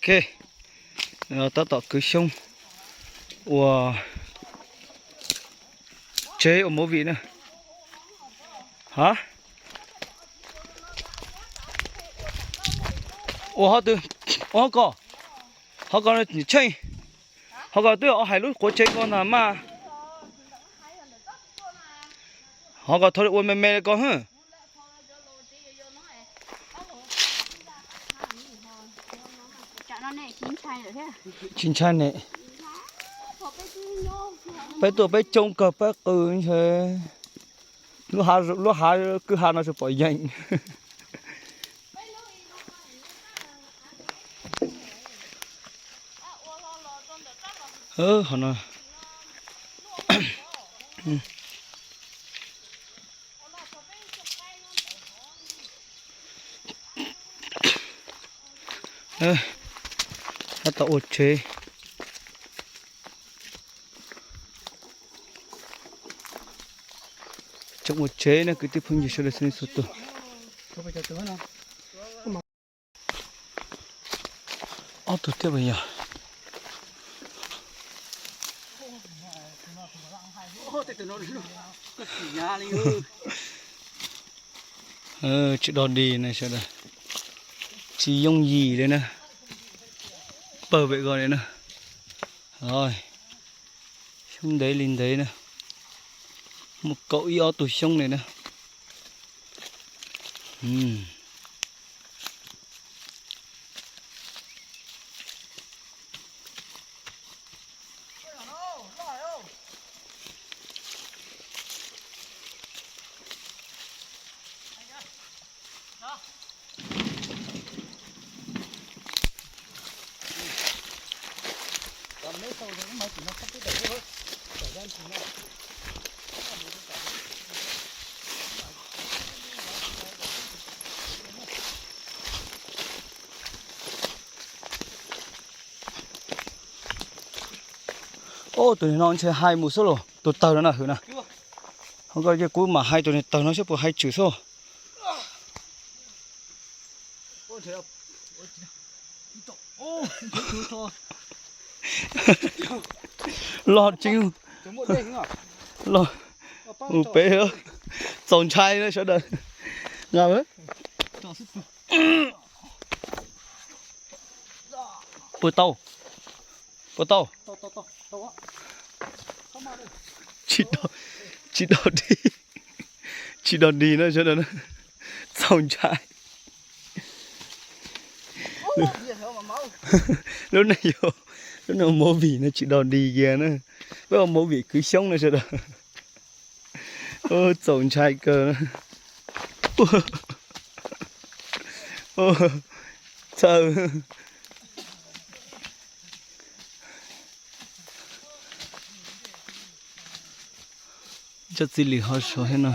Ok, tab tom kwv xyoob ua tsev ua movie na. Ha, ua hov twg? Ua hov ko, hov ko tsheej, hov ko twb hais lub quav tsev ko ntag mas. Hov ko thaum ua me me ko hwb. Tsis ntshai ne. Peb tuaj peb coob kawg peb qw ntshe lub hav, lub hav kwj ha no tsis pom yees. Hov no, tab tom ua tsev. Tseem ua tsev na kwv tij phooj ywg sawv daws txhua leej txhua tus. Ob tug thiab puas yog? Tsis dog dig na sawv daws, tsis yooj yim li na. Pawg pem ko li na. Xyoob ntev li ntev na, muaj kaum ib ob tug xyoob li na. Ob tug no ntshe hais mus xwb los tus tawg no na hwm na. Ho koj cia kuv mam hais tus niag tawg no saib puas hais tswm xwb. Los tsis, los mus pem, txaus ntshai na sawv daws. Nqa, puas tau, puas tau? Tsis dog, tsis dog dig, tsis dog dig na sawv daws na. Txaus ntshai. Lub neej yog, lub neej ua movie no tsis dog dig kiag na. Peb ua movie kwv xyoob no sawv daws. Txaus ntshai kawg na. Txhawj. Cov txiv lws ho sov thiab no.